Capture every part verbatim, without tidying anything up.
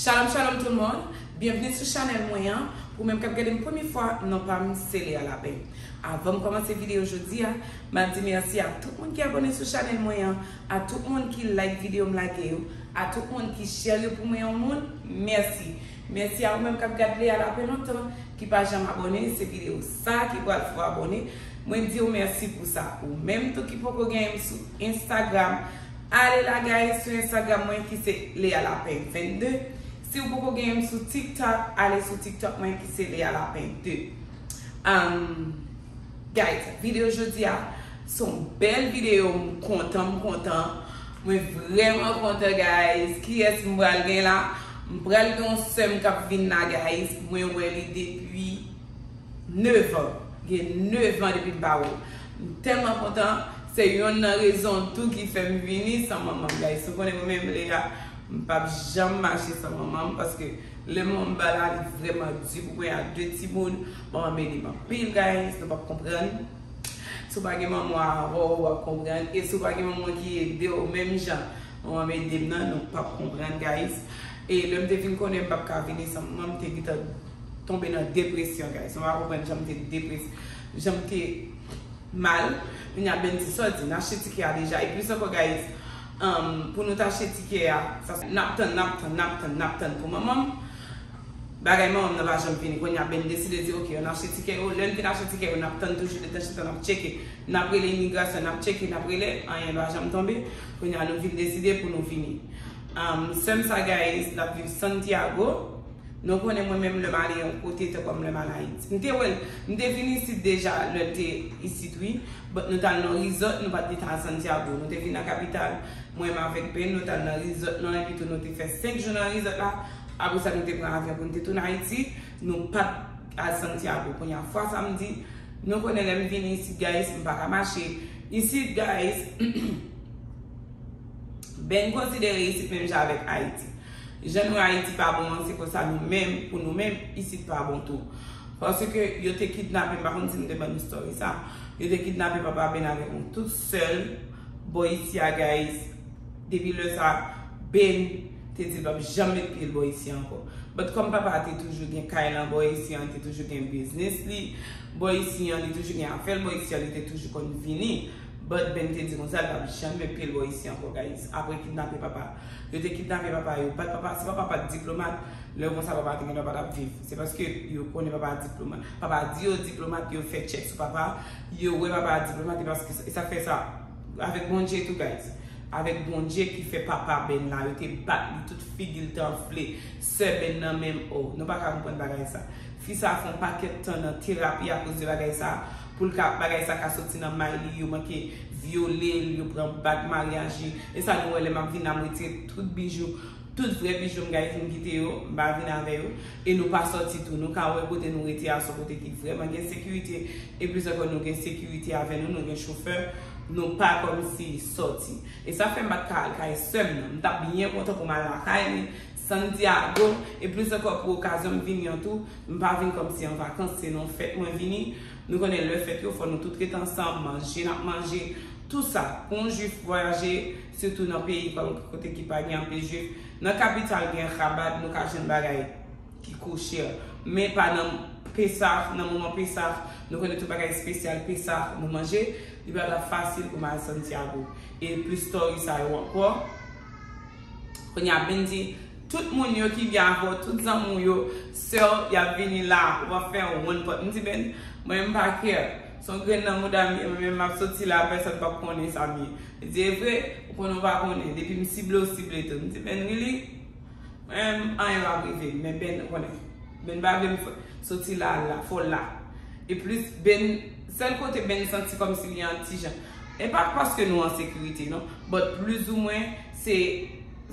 Shalom, shalom tout le monde. Byenvni sou chanèl mwen an. Pou menm k ap gade m premye fwa, non pa m se Lea Lapin. Avan m kòmanse videyo jodi a, m ap di mèsi a tout moun ki abòne sou chanèl mwen an, a tout moun ki like videyo m lage yo, a tout moun ki share yo pou mwen yon moun, mèsi. Mèsi a ou menm k ap gade Lea Lapin lontan, ki pa janm abòne, se videyo sa ki pral fè w abòne. Mwen di w mèsi pou sa. Ou menm tou ki poko genyen m sou Instagram, ale la guys sou Instagram mwen ki se Lea Lapin vennde. Si w poko genyen m sou TikTok, ale sou TikTok mwen ki se Lea Lapin de. Um, guys, videyo jodi a se yon bèl videyo, m kontan, m kontan. Mwen vrèman kontan, guys. Kiyès m pral gen la? M pral gen yon sè m k ap vin la, guys. Mwen wè li depi nevan. Gen nevan depi m pa wè l. M tèlman kontan. Se yonn nan rezon tou ki fè m vini san manman m, guys. Ou konnen mwen menm, Lea, m p ap janm mache san manman m, paske lè manman m pa la, li vrèman di pou mwen a de timoun. Manman m ede m anpil, guys. Nou p ap konprann. Si w pa gen manman w avè w, w ap konprann. E si w pa gen manman ki ede w menm jan manman m ede m nan, nou p ap konprann, guys. E lè m te vin konnen m p ap ka vini san manman m, m te gentan tonbe nan depresyon, guys. Nou pa konprann jan m te depres-, jan m te mal. Kounye a, Bendy, sa w di, n achte tikè a deja. E plis ankò, guys, um, pou nou t achte tikè a, sa, n ap tann, n ap tann, n ap tann, n ap tann pou manman m. Bagay manman m nan pa janm vini. Kounye a, Bendy deside di, "Ok, ann achte tikè yo." Lè n fin achte tikè yo, n ap tann toujou, letan chita, n ap tcheke. N ap rele imigrasyon, n ap tcheke, n ap rele, anyen pa janm tonbe. Kounye a, nou vin deside pou nou vini. Um, sè m sa, guys, l ap viv Santiago. Nou konnen mwen menm lè m ale yon kote, tankou lè m al Ayiti. M te wè l, m te vin isit deja lè l te isit, wi. But nou t al nan resort, nou pa t gentan al Santiago. Nou te vin nan kapital, mwen menm avèk Ben, nou t al nan resort lan, epi tou nou te fè senk jou nan resort la. Apre sa, nou te pran avyon pou nou te tounen Ayiti. Nou pa t al Santiago. Kounye a, fwa sa m di, nou konnen lè m vini isit, guys, m pa ka mache. Isit, guys, Ben konsidere isit menm jan avèk Ayiti. Jan nou wè Ayiti pa bon an, se konsa nou menm, pou nou menm, isit pa bon tou. Paske yo te kidnape, m pa konn si m te ban nou story sa. Yo te kidnape papa Ben avèk yon tout sèl bò isi a, guys. Depi lè sa, Ben te di l p ap janm met pye l bò isi ankò. But kòm papa a te toujou gen kay lan bò isi an, li te toujou gen biznis li bò isi an, li toujou gen afè l bò isi an, li te toujou konn vini. But Ben te di konsa, l p ap janm met pye l bò isi ankò, guys. Apre kidnape papa. Yo te kidnape papa, yo bat papa. Si papa pa t diplomat, lè konsa papa te gendwa pa t ap viv. Se paske yo konnen papa diplomat. Papa di yo diplomat, yo fè tchèk sou papa. Yo wè papa diplomat, e paske, e sa fè sa. Avèk Bondye tou, guys. Avèk Bondye ki fè papa Ben la, yo te bat li, tout figi l te anfle. Sè Ben nan menm, oh, nou pa ka konprann bagay sa. Fi sa fè yon pakèt tan nan terapi akoz de bagay sa. Pou l ka, bagay sa ka soti nan may li, yo manke vyole l, yo pran bag maryaj li. E sa nou wè lè m ap vin la, m retire tout bijou, tout vrè bijou m, guys, m kite yo, m pa vin avè yo. E nou pa sòti tou. Nou ka wè kote nou rete a, se yon kote ki vrèman gen sekirite. E plis ankò, nou gen sekirite avè nou, nou gen chofè. Nou pa kòmsi sòti. E sa fè m pa t ka al kay sè m nan. M t ap byen kontan pou m al lakay li, Santiago. E plis ankò pou okazyon m vini an tou, m pa vin kòmsi an vakans, se nan fèt mwen vini. Nou konnen lè fèt yo, fò nou tout ret ansanm, manje n ap manje, tou sa. Pou yon jwif vwayaje, sitou nan peyi kòm kote ki pa gen anpil jwif, nan kapital gen Rabat, nou ka jwenn bagay ki kochè. Men pa nan Pesach, nan moman Pesach, nou konnen tout bagay espesyal Pesach nou manje, li pa t ap fasil pou m al Santiago. E plis story sa yo ankò. Kounye a, Bendy, tout moun yo ki gen avè w, tout zanmi w yo, sè w, y ap vini la, ou ap fè yon wonn pòt. M di, Ben, mwen, m pa kè. Se yon grenn nan mouda m ye, mwen menm m ap soti la, pèsonn p ap konnen sa m ye. Li di, e vre, ou konnen ou pa konnen. Depi m sible, ou sible tou. M di, Ben, really? Mwen menm, anyen p ap rive m, men Ben, ou konnen. Ben pa vle m fè, soti la, la, fò l la. E plis, Ben, sèl kote Ben santi kòmsi li an ti jan. E pa paske nou an sekirite, non. But plizoumwen, se,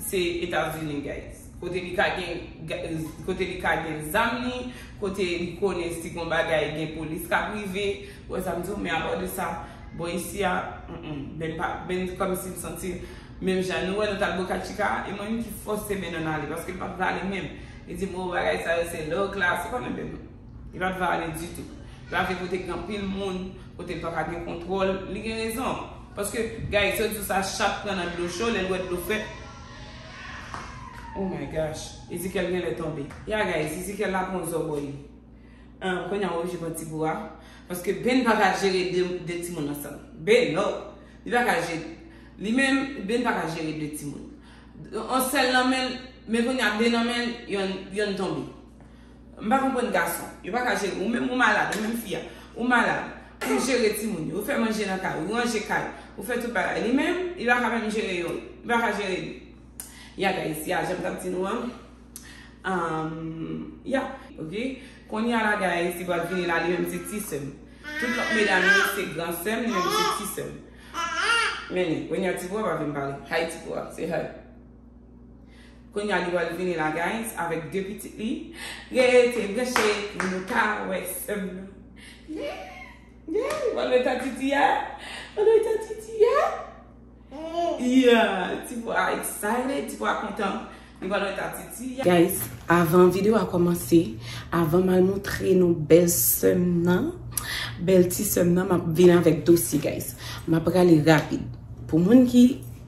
se Etazini, guys. Kote li ka gen, ga-, kote li ka gen zam li, kote li konnen si gon bagay gen polis k ap rive. Ou wè sa m di w, men apa de sa, bò isi a, mm, mm, Ben pa, Ben kòmsi l santi menm jan nou wè nou t al Boca Chica, e mwen menm ki fòse Ben ann ale, paske l pa t vle ale menm. Li di m, o, bagay sa yo se low class, ou konnen Ben. Li pa t vle ale ditou. Li pa vle kote gen anpil moun, kote l pa ka gen kontwòl. Li gen rezon. Paske, guys, yo di w sa, chat pran nan dlo cho, lè l wè dlo frèt. Oh my gosh. Ezekiel genlè tonbe. Ya, guys, Ezekiel la pran zòbòy. Ah, kounye a oblije pran ti bwa. Paske Ben pa ka jere de, de timoun ansanm. Ben, no. Li pa ka jere. Li menm, Ben pa ka jere de timoun. Yon sèl nan men l, men kounye a de nan men l, yonn, yonn tonbe. M pa konprann gason. Yo pa ka jere. Ou menm ou malad, ou menm fi a. Ou malad. Ou jere timoun yo. Ou fè manje nan kay. Ou ranje kay. Ou fè tout bagay. Li menm, li pa ka menm jere yo. Li pa ka jere li. Ya, guys, ya, jan m t ap di nou an. Um, ya, ok. Kounye a la, guys, li pral vini la, li menm se ti sè m. Tout lòt medam yo se gran sè m, li menm se ti sè m. Men, kounye a ti bwa pa vin pale. Hi, ti bwa, say hi. Kounye a li pral vini la, guys, avèk de pitit li. Rete branche pou nou ka wè sè m nan. Yeah, yeah, li pral wè tati Tia. Li pral wè tati Tia. Yeah, ti bwa excited, ti bwa kontan. Li pral wè tati Tia. Guys, avan videyo a kòmanse, avan m al montre nou bèl sè m nan, bèl ti sè m nan, m ap vin avèk dosye, guys. M ap prale rapid. Pou moun ki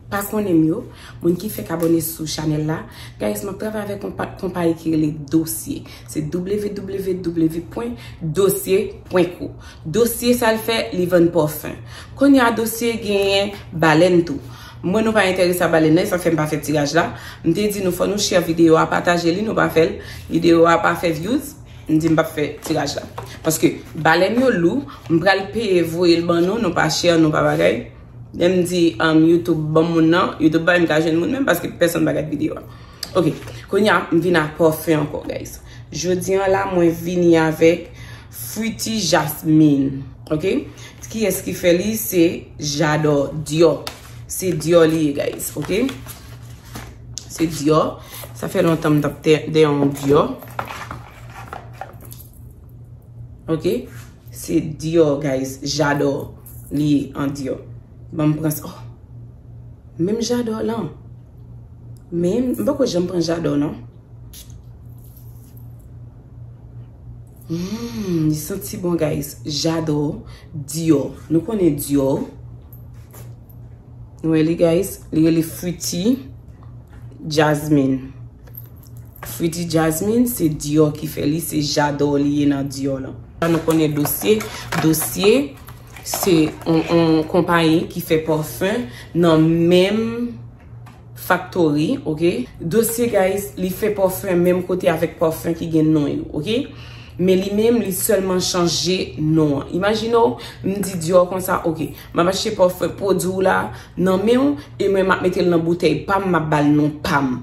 pa konnen m yo, moun ki fèk abòne sou chanèl la, guys, m ap travay avèk yon pa- konpayi ki rele Dosye. Se w w w pwen dosye pwen co. Dosye sa l fè, li vann pòfen. Kounye a Dosye genyen balèn tou. Mwen nou pa enterese a balèn nan, e sa fè m pa fè tiraj la. M te di nou fò nou share videyo a, pataje li, nou pa fè l. Videyo a pa fè views, m di m p ap fè tiraj la. Paske balèn yo lou, m pral peye voye l ban nou, nou pa share, nou pa bagay. Lè m di um, YouTube ban m moun nan, YouTube pa menm ka jwenn moun menm paske pèsonn pa gad videyo a. Ok, kounye a m vin ak pòfen ankò, guys. Jodi an la, mwen vini avèk Fruity Jasmine, ok? Kiyès ki fè li? Se J'adore Dior. Se Dior li ye, guys, ok? Se Dior. Sa fè lontan m t ap te- dèyè yon Dior. Ok? Se Dior, guys. J'adore li ye an Dior. Ban m pran sa. Oh. Menm J'adore lan. Men m poko janm pran J'adore, non. Hmm, li santi bon, guys. J'adore Dior. Nou konnen Dior. Nou wè li, guys. Li rele Fruity Jasmine. Fruity Jasmine, se Dior ki fè li, se J'adore li ye nan Dior lan. La nou konnen Dosye. Dosye, se yon, yon konpayi ki fè pòfen nan menm factory, ok? Dosye, guys, li fè pòfen menm kote avèk pòfen ki gen non yo, ok? Men li menm, li sèlman chanje non an. Imajine w, m di Dior konsa, ok, m ap achte pòfen pwodui w la nan men w, e mwen m ap mete l nan boutèy pa m, m ap ba l non pa m.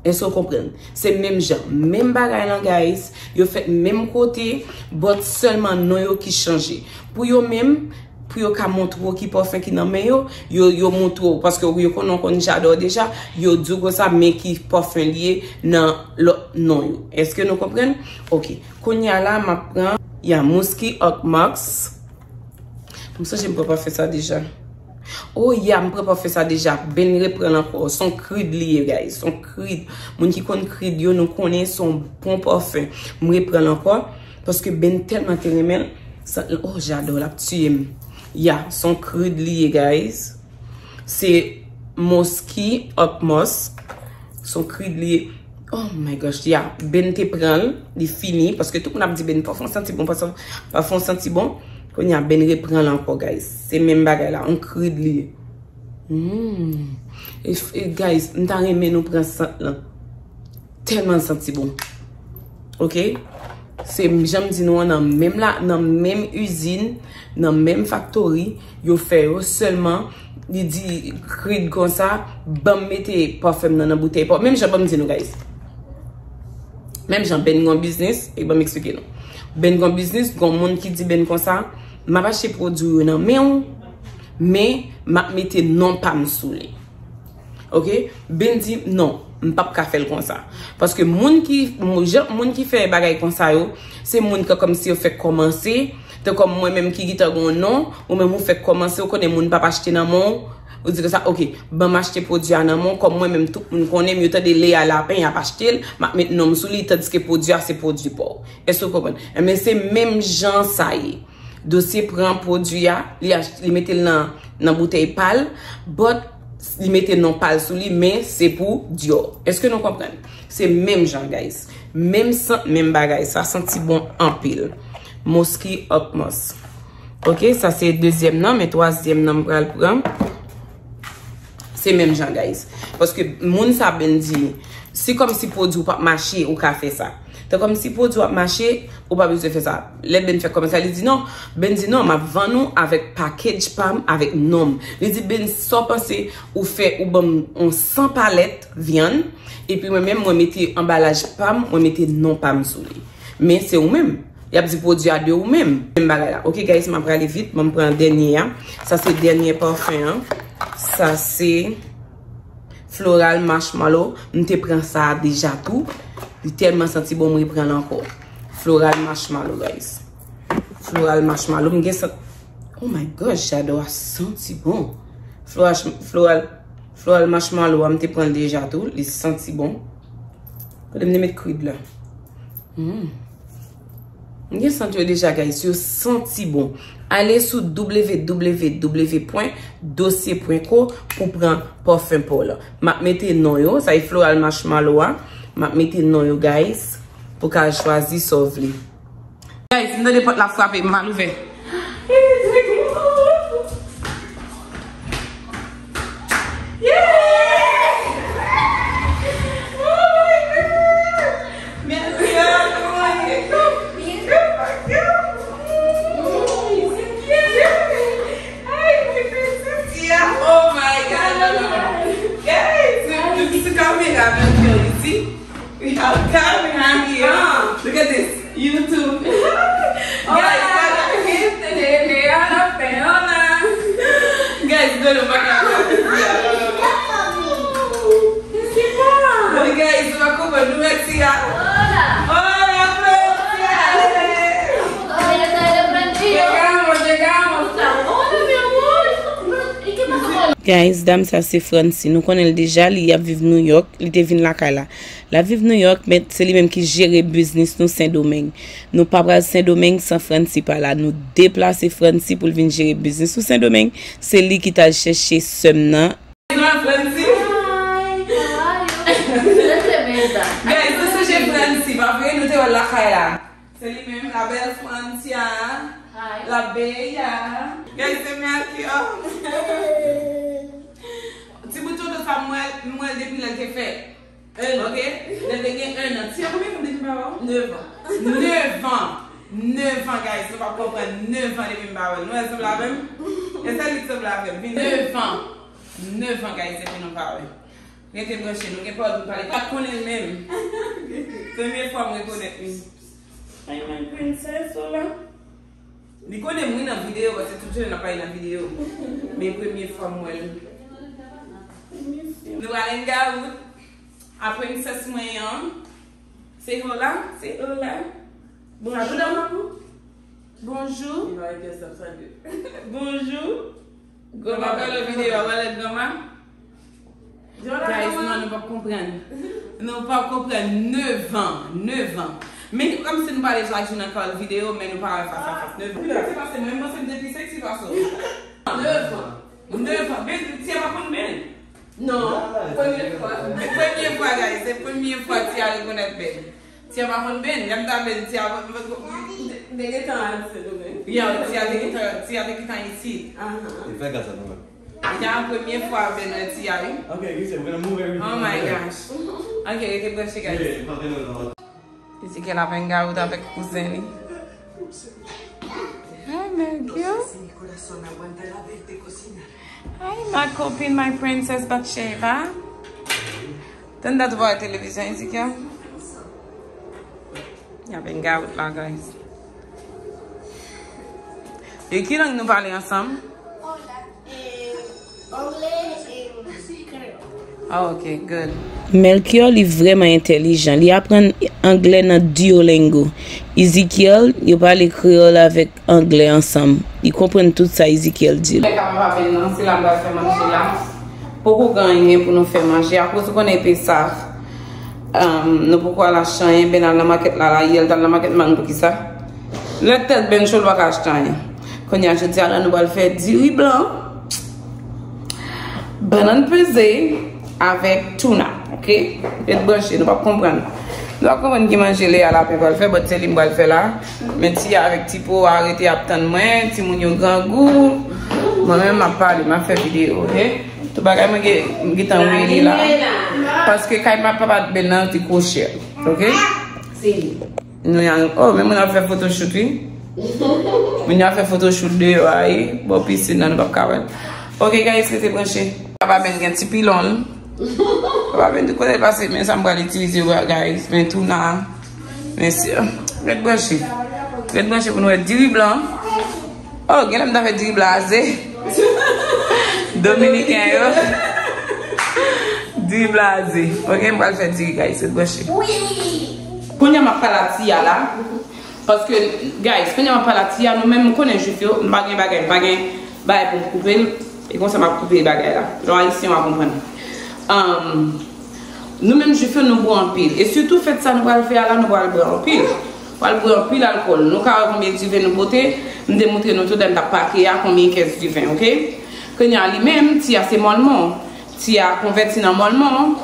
Èske w konprann? Se menm jan, menm bagay lan, guys, yo fèt menm kote, but sèlman non yo ki chanje. Pou yo menm, pou yo ka montre w ki pòfen ki nan men yo, yo, yo montre w, paske yo konnen w konn J'adore deja, yo di w konsa, men ki pòfen li ye nan lòt non yo. Èske nou konprann? Ok. Kounye a la, m ap pran, ya, Musky Hawk Musk. M sonje m pran pòfen sa deja. Oh, ya, m pran pòfen sa deja. Ben repran l ankò. Se yon Creed li ye, guys. Se yon Creed. Moun ki konn Creed yo, nou konnen se yon bon pòfen. M repran l ankò. Paske Ben tèlman te renmen l. Sa, oh, J'adore, l ap tiye m. Ya, se yon Creed li ye, guys. Se Musky Hawk Musk. Se yon Creed li ye. Oh my gosh, ya. Ben te pran l, li fini. Paske tout moun ap di Ben pòfen santi bon, pòfen, pòfen santi bon. Kounye a, Ben repran l ankò, guys. Se menm bagay la, yon Creed li ye. Hmm. E, e, guys, m ta renmen nou pran sant lan. Tèlman l santi bon. Ok? Se jan m di nou an, nan menm la, nan menm izin, nan menm factory, yo fè yo, sèlman li di Creed konsa, ban m mete pòfen m nan nan boutèy pa w. Menm jan, ban m di nou, guys. Menm jan, Ben gon biznis, e ban m eksplike nou. Ben gon biznis, gon moun ki di Ben konsa, m ap achte pwodui yo nan men w, men m ap mete non pa m sou li. Ok? Ben di, non, m p ap ka fè l konsa. Paske moun ki, moun, jan, moun ki fè bagay konsa yo, se moun ki kòmsi yo fèk kòmanse, te kòm mwen menm ki gentan gon non, ou menm ou fèk kòmanse, ou konnen moun p ap achte nan men w, ou di konsa, ok, ban m achte pwodui a nan men w, kòm mwen menm tout moun konnen m, yo tande Lea Lapin, y ap achte l, m ap met non m sou li, tandiske pwodui a se pwodui pa w. Èske w konprann? Enben, se menm jan sa ye. Dosye pran pwodui a, li ach-, li mete l nan, nan boutèy pa l, but Li mete non pa l sou li, men se pou Dior. Èske nou konprann? Se menm jan, guys. Menm sant, menm bagay. Sa santi bon anpil. Moski Akmos. Ok, sa se dezyèm nan, men twazyèm nan m pral pran. Se menm jan, guys. Paske moun sa Bendy, se kòmsi pwodui w p ap mache, ou ka fè sa. Tan kòmsi pwodui w ap mache, ou pa bezwen fè sa. Lè Ben fè kòmantè, li di non. Ben di non, m ap vann ou avèk package pa m, avèk non m. Li di Ben, sa w panse ou fè, ou ban m yon san palèt vyann, epi mwen menm, mwen mete anbalaj pa m, mwen mete non pa m sou li. Men se ou menm. Y ap di pwodui a de ou menm. Menm bagay la. Ok, guys, m ap prale vit. Ban m pran dènye a. Sa se dènye pafen an. Sa se Floral Marshmallow. M te pran sa a deja tou. Li tèlman santi bon, m repran l ankò. Floral Marshmallow, guys. Floral Marshmallow. M gen sant-, oh my gosh, j'adore. Santi bon. Floral, floral, Floral Marshmallow a, m te pran l deja tou. Li santi bon. Kote m te met kwid la? Hmm. M gen sant yo deja, guys. Yo santi bon. Ale sou w w w pwen dosye pwen co pou pran pafen pa w la. M ap mete non yo. Sa e Floral Marshmallow a. M ap mete non yo, guys. Pou w ka chwazi sa w vle. Guys, m tande pòt la frape. M al ouvè. Oh my God, non, non, non. Guys, sou kamera, men, ici. We have camera here. Look at this. YouTube. Guys, guys, no, no, my God. Guys, nou pa konprann nou mèt Tia. Hola, Florencia. Llegamos, llegamos. Guys, dam sa se Francie. Nou konnen l deja, li ap viv New York. Li te vin lakay la. L ap viv New York, men se li menm ki jere biznis nou Sendomeng. Nou pa pral Sendomeng san Francie pa la. Nou deplase Francie pou l vin jere biznis nou Sendomeng. Se li ki t al chèche sè m nan. Hi, how are you? Guys, nou sonje Francie, pa vre? Nou te wè l lakay la. Se li menm, la belle Francia. Hi. La bella. Guys, se Melchior. Ti bout tonton sa, m wè, m wè l depi lè l te fèt. Un an. Ok? Lè l te gen un an. Ti a konbyen tan depi m pa wè w? Nèf an. Nèf an. Nèf an, guys. Nou p ap konprann. Nèf an depi m pa wè l. Nou wè l sanble avè m? E sèl li k sanble avè m. Vin nèf an. Nèf an, guys, depi nou pa wè. Rete branche. Nou gen pawòl pou n pale. Pa t konnen l menm. Premye fwa m rekonèt li. Ay, my princess, hola. Li konnen m wi nan videyo, paske tout jounen n ap pale nan videyo. Men premye fwa m wè l. Nou pral hang out a princess mwen an. Say hola, say hola. Bonjou. Bonjou. Bonjou. Granma pral nan videyo a, wè lè granma. Guys, non, nou p ap konprann. Nou p ap konprann. Nèf an. Nèf an. Men kòmsi nou pale chak jou nan kòl videyo, men nou pa wè fas a fas. Nèf an. Kilè se pase? Mwen, mwen panse m te pi seksi pase w. Nèf an. Nèf an. Ben, Tia pa konn Ben. Non. Premye fwa. Premye fwa, guys. Se premye fwa Tia rekonèt Ben. Tia pa konn Ben, lè m ta Ben, Tia pa konn Ben. Te gentan al Sendomeng. Yo, Tia te gentan, Tia te gentan isit. Ahan. E fè gaz la, non. Li te an premye fwa Ben wè Tia, wi. Ok, you say we're gonna move everything over there. Oh my gosh. Ok, rete branche, guys. Yeah, no, no, no, no. Li di ke l ap hang out avèk kouzen li. Hi, Melchior. Ay, ma copine, my princess Batsheva. Tann dat ou pa wè televizyon, Ezekiel. Y ap hang out la, guys. E ki lang nou pale ansanm? Anglè e kreyòl. Ah, ok, good. Melchior, li vrèman entèlijan. Li aprann anglè nan Duolingo. Ezekiel, yo pale kreyòl avèk anglè ansanm. Li konprann tout sa Ezekiel di l. Lè ka pa vin non, se la m pral fè manje la. Poko gen anyen pou nou fè manje. Akoz ou konnen Pesach, um, nou poko al achte anyen. Ben al nan makèt la, la, yè l t al nan makèt mang, poukisa? Lè tèt Ben cho, l pa ka achte anyen. Kounye a, jodi a la, nou pral fè diri blan. Bannan peze avèk tuna, ok? Ret branche, nou p ap konprann. Nou p ap konprann ki manje Lea Lapin pral fè, but se li m pral fè la. Men Tia avèk Tipo a rete ap tann mwen, timoun yo grangou. Mwen menm m ap pale, m ap fè videyo, ok? Tout bagay mwen gen, m gentan wouye li la. Paske kay ma papa Bel nan te kwochè, ok? Nou y al, oh, men moun ap fè photoshoot, wi. Moun yo ap fè photoshoot deyò a, wi. Bò pisin nan, nou p ap ka wè l. Ok, guys, rete branche. Papa Ben gen ti pilon l. Papa Ben, tout kote l pase, men sa m pral itilize, guys. Men tuna. Men si, ret branche. Ret branche pou nou wè diri blan. Oh, genlè m ta fè diri blaze. Dominiken yo. Diri blaze. Ok, m pral fè diri, guys, ret branche. Kounye a m ap pale a Tia la. Paske, guys, kounye a m ap pale a Tia, nou menm, m konnen jwif yo, m pa gen bagay, m pa gen bagay pou m koupe l. E konsa m ap koupe bagay la. Jan ayisyen w a konprann. Um, nou menm jwif yo, nou bwè anpil. E sitou fèt sa nou pral fè a la, nou pral bwè anpil. Pral bwè anpil alkòl. Nou ka wè konbyen diven nou pote. M te montre nou tout lè m t ap pake a, konbyen kès diven, ok? Kounye a li menm, Tia se mòlmon. Tia konvèti nan mòlmon.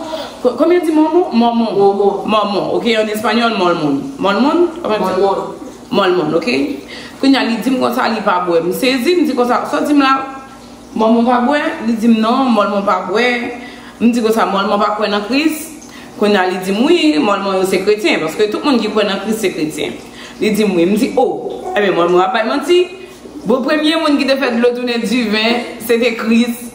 Ko- Kòman yo di mòmon? Mòmon. Mòmon. Mòmon, ok? An espanyòl, mòlmon. Mòlmon? Kòman yo di? Mòlmon. Mòlmon, ok? Kounye a, li di m konsa, li pa bwè. M sezi, m di konsa, sa w di m la? Mòmon pa bwè? Li di m non, mòlmon pa bwè. M di konsa, mòlmon pa kwè nan Kris? Kounye a, li di m wi, mòlmon yo se kretyen, paske tout moun ki kwè nan Kris se kretyen. Li di m wi. M di, o, ebyen, mòlmon ap bay manti. Bon, premye moun ki te fè dlo tounen diven, se te Kris.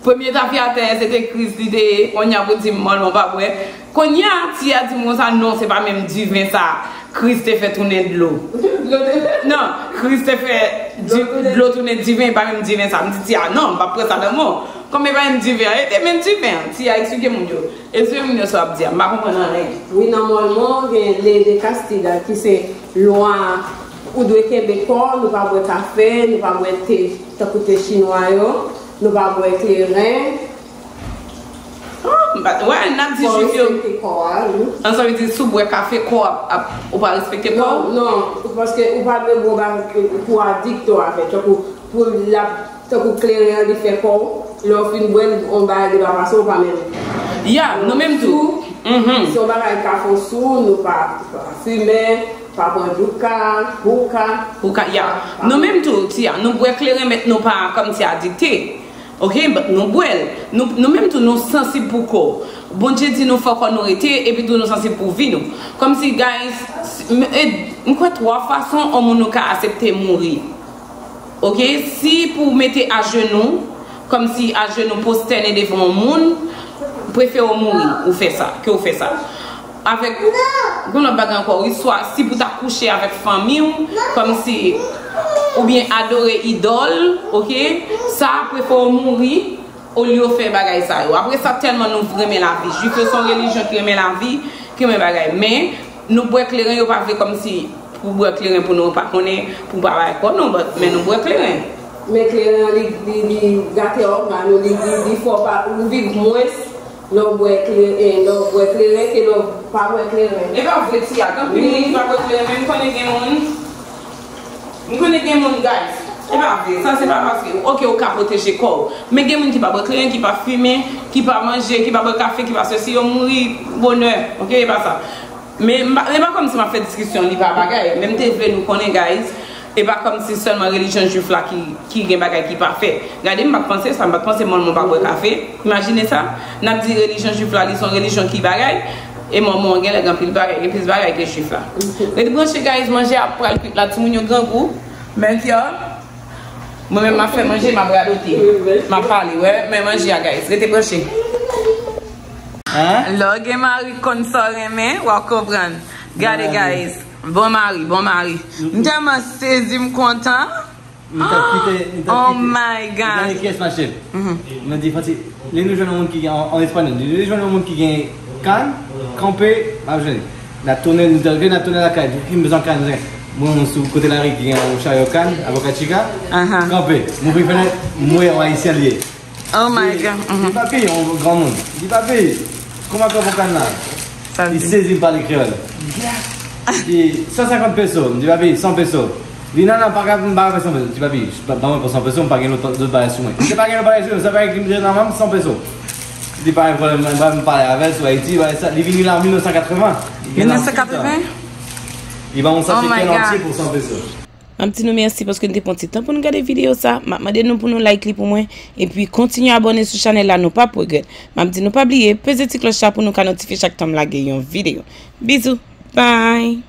Premye tafyatè, se te Kris, li te ye. Kounye a pou di m mòlmon pa bwè. Kounye a, Tia di m konsa, non, se pa menm diven sa Kris te fè tounen dlo. Non, Kris te fè di- dlo tounen diven, e pa menm diven sa. M di, Tia, non, m p ap pran sa nan men w. Kòm e pa menm diven an, e te menm diven an. Tia, eksplike moun yo. Eksplike moun yo sa w ap di a. M pa konprann anyen. Wi, nan mòlmon, gen ley de castidad, ki se lwa ou dwe kenbe kò w, nou pa bwè kafe, nou pa bwè te, tankou te chinwa yo, nou pa bwè kleren. Ah, m pa, wè, n ap di jwif yo. Fò respekte kò a, wi. An, sa vle di, si w bwè kafe, kò w ap, ap, ou pa respekte kò w? Non, non, paske ou pa dwe bwè yon bagay ke, pou adikte w avè l, tankou, pou l ap, tankou kleren an, li fè kò w, lè w fin bwè l, yon bagay li pa pase, ou pa menm. Ya, nou menm tou. Mhm. Se yon bagay k ka fè w sou, nou pa, pa fimen, pa pran douka, houka. Houka, ya. Nou menm tou, Tia, nou bwè kleren, men nou pa kòmsi adikte. Ok, but nou bwè l. Nou, nou menm tou, nou sansib pou kò. Bondye di nou fò kò nou rete, epi tou nou sansib pou vi nou. Kòmsi, guys, si- m, e, m kwè twa fason yon moun ou ka aksepte mouri. Ok, si pou w mete ajenou, kòmsi ajenou pwostène devan yon moun, prefere w mouri, ou fè sa, ke w fè sa. Avèk, gen lòt bagay ankò, wi, swa si pou ta kouche avèk fanmi w, kòmsi, oubyen adore idòl, ok, sa prefere w mouri, olye w fè bagay sa yo. Apre sa, tèlman nou renmen lavi. Jwif yo se yon relijyon ki renmen lavi, ki renmen bagay. Men, nou bwè kleren, yo pa vle kòmsi pou bwè kleren pou nou pa konnen, pou pa bay kò nou, but, men nou bwè kleren. Men kleren an, li, li, li gate ògàn nou, li, li, li fè w pa, ou viv mwens lè w bwè kleren, lè w bwè kleren ke lè w pa bwè kleren. E pa vre, Tia, gen anpil moun ki pa bwè kleren, men m konnen gen moun, m konnen gen moun, guys. E pa vre, sa se pa paske, ok, ou ka pwoteje kò w. Men gen moun ki pa bwè kleren, ki pa fimen, ki pa manje, ki pa bwè kafe, ki pa sesi, yo mouri bonè, ok, e pa sa. Men m pa, e pa kòmsi m ap fè diskisyon, li pa bagay. Men m te vle nou konnen, guys, e pa kòmsi sèlman relijyon jwif la ki, ki gen bagay ki pafè. Gade, m pa t panse sa, m pa t panse mòlmon pa bwè kafe. Imajine sa, n ap di relijyon jwif la, li se yon relijyon ki bagay, e mòlmon an genlè gen anpil bagay, gen plis bagay ke jwif la. Ret branche, guys, manje a pral kwit la, timoun yo grangou. Men kè, mwen menm m ap fè manje, m ap radote. M ap pale, wè, men manje a, guys, rete branche. Hein? Lè w gen mari k konn sa w renmen, w ap konprann. Gade, guys. Bon mari, bon mari. M tèlman sezi, m kontan. M t ap kite, m t ap Oh kite. My God. Gade kiyès mache. Mhm. Mwen di, Fanti, lè nou jwenn yon moun ki gen, an, an espanyòl, lè nou jwenn yon moun ki gen kann, kanpe, m ap jwenn. N ap tounen, nou t al, n ap tounen lakay, m bezwen kann, mwen, mwen sou kote lari ki gen yon charyo kann, avoka chika, Ahan. Kanpe. M ouvri fenèt, m wè yon ayisyen li ye. Oh my God. Di, mhm. Di, "Papi," yon granmoun. Di, "Papi, kòman k ap pran kann la?" Sa l Li di. Sezi, m pale kreyòl. Li di, "San senkant peso." M di, "Papi, san peso." Lina nan pa ka m pa ka fè san peso. Ti papi, pa mwen pou san peso, m pa gen lòt bagay sou mwen. Si pa gen lòt bagay sou mwen, sa pa ekri m nan manm san peso. Li pa gen pwoblèm, mwen pa m pale avè l sou Ayiti, bagay sa, li vini la an mil nèf san katreven. Li gen la an mil nèf san katreven? Li ban yon sachè kèl antye pou san peso. M ap di nou mèsi paske nou te pran ti tan pou nou gade videyo sa. M ap mande nou pou nou like li pou mwen. Epi kontinye abòne sou chanèl la, nou p ap regrèt. M ap di nou pa bliye, peze ti klòch la pou nou ka notifye chak tan m lage yon videyo. Bizou, bye!